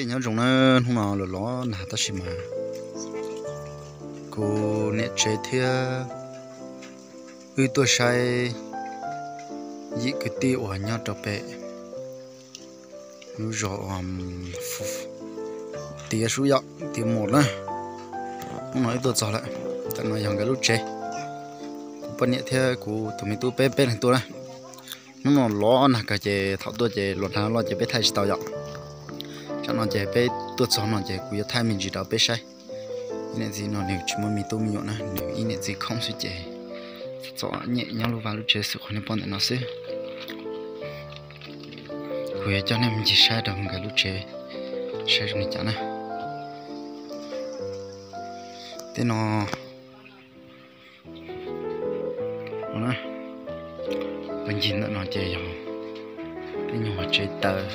Nyob zoo na, hnub no los los nag tab sis mas kuv niam tsev thiab wb tuaj saib yim kwv tij uas nyob rau pem lub zos tiav sub yom, tiav mus na. Hnub no wb tuaj txog lawm, tam no yog nkawd lub tsev. Kuv poj niam thiab kuv tus me tub peb peb leeg tuaj na. Hnub no los nag kawg ces thaum tuaj ces los nag loj ces peb thaij tsis tau yom. Tam no ces peb tuaj txog no ces kuv yuav thaij me ntsis rau peb saib. Ib niam txiv no nws tsis muaj me tub me nyuam na, nws ib niam txiv khoom xwb ces txom nyem nyob lub vaj lub tsev xwb, qhov nej pom ntawm no xwb. Kuv yuav coj nej mus ncig saib rau nkawd lub tsev, saib zoo li cas na. Tej no Peb ncig ntawm no ces yog peb nyuag tsev taws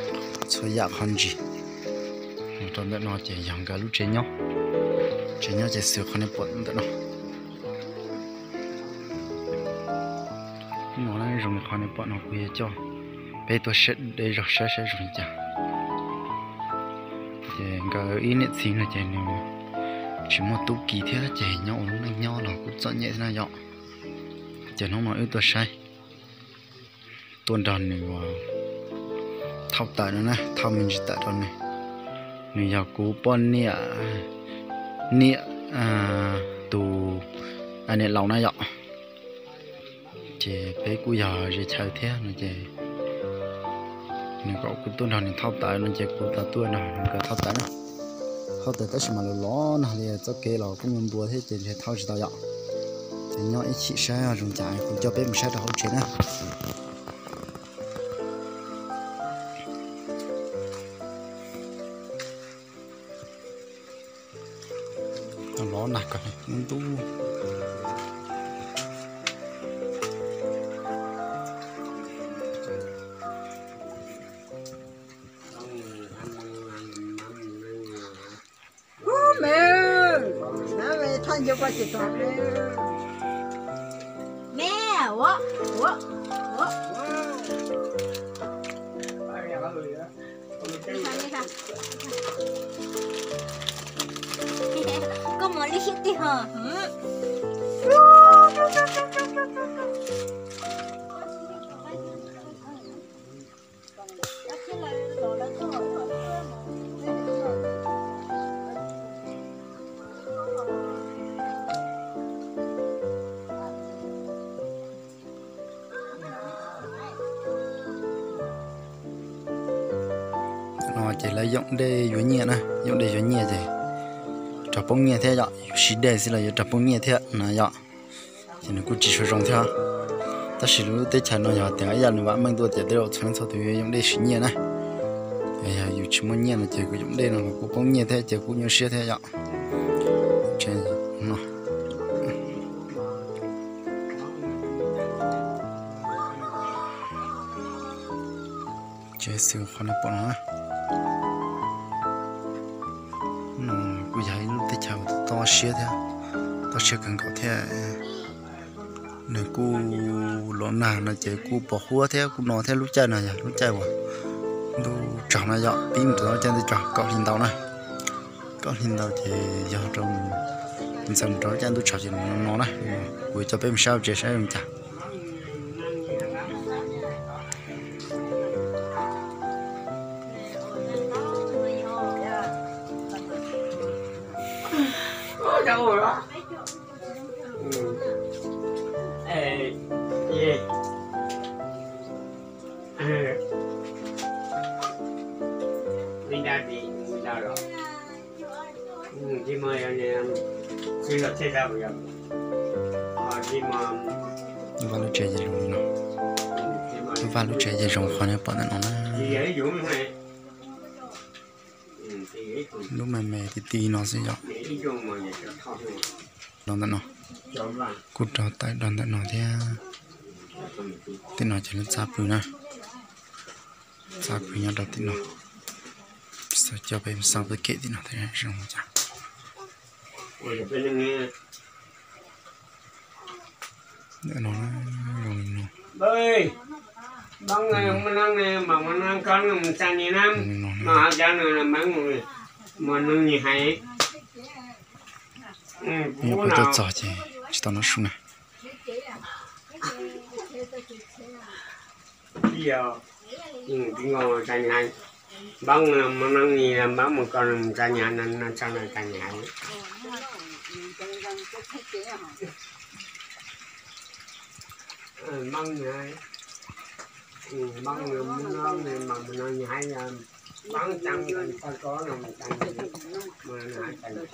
txhua yam qhov ntsis. Los rau ntawm no ces yog nkawd lub tsev nyob. Tsev nyob ces xws qhov nej pom ntawm no. No zoo li qhov nej pom no kuv yuav coj peb tuaj de zog saib saib zoo li cas. Ces nkawd ib niam txiv no ces nws tsis muaj tub ki thiab ces nyob ua lub neej nyob los kuj txom nyem thiab na yom. Ces hnub no wb tuaj saib, tuaj nrog nws thauj taws no na, thauj me ntsis taws rau nws. Nws yog kuv poj niam, niam tus niam laus na yom. Ces peb kuj yog ze chaw thiab no ces nws kom kuv tuaj nrog nws thauj taws no ces kuv tau tuaj nrog nws thauj taws na. Thauj taws tab sis mas los los nag li txoj kev los kuj npua thiab ces ntshe thauj tsis tau yom. Ces nyob ib chim saib zoo cas kuv coj peb mus saib rau hauv tsev na. Los nag kawg ntub. Koj mos li sib twg ho? No ces lawv yoom dej yuav nyiaj na, yoom dej yuav nyiaj ces raug poob nyiaj thiab yom, yus siv dej xwb los yuav raug poob nyiaj thiab na yom. Ces nws kuj tsis tshua zoo thiab. Tab sis lub teb chaws no yog tias ib yam nws vam meej tuaj tias tej zaum txhua leej txhua tus yuav yoom dej siv nyiaj na. Yog yus tsis muaj nyiaj no ces kuv yoom dej no los kuj poob nyiaj thiab ces kuj nyuaj siab thiab yom. Tsev xwm qhov nej pom no na. No kuj yog ib lub teb chaws toj siab thiab, toj siab kawg nkaus thiab. Nws kuj los nag no ces kuj pos huab thiab kuj no thiab. Lub caij no yog lub caij uas ntuj tsaus no yom, pib mus rau lub caij ntuj tsaus kaum hli ntau na. Kaum hli ntau ces yog rau ntxeev rau lub caij ntuj tsaus ces nws no na. Kuv coj peb mus saib tsev saib zoo cas. Lub vaj lub tsev ces zoo li no. Lub vaj lub tsev ces zoo qhov nej pom ntawm no na. Lub me me ti ti no xwb yom. Rau ntawm no, kuj rau tawm rau ntawm no thiab. Tim no ces lub txaj pw na, txaj pw nyob rau tim no. Xav coj peb mus xauj peb kem tim no thiab zoo li cas. Ntawm no na, zoo li no. Npab no mas npab no koj no mus txaj ni na, mas ho cov no npab mus, mas no nws hais. Peb nyuam qhuav tuaj txog ces tsis tau noj su na. Npab no mas no ni npab mus koj no mus txaj ni na, no txaj ni hais. Npab no, npab no mas no ni hais, npab txaj ni koj tso no mus txaj ni, mas no hais txaj ni.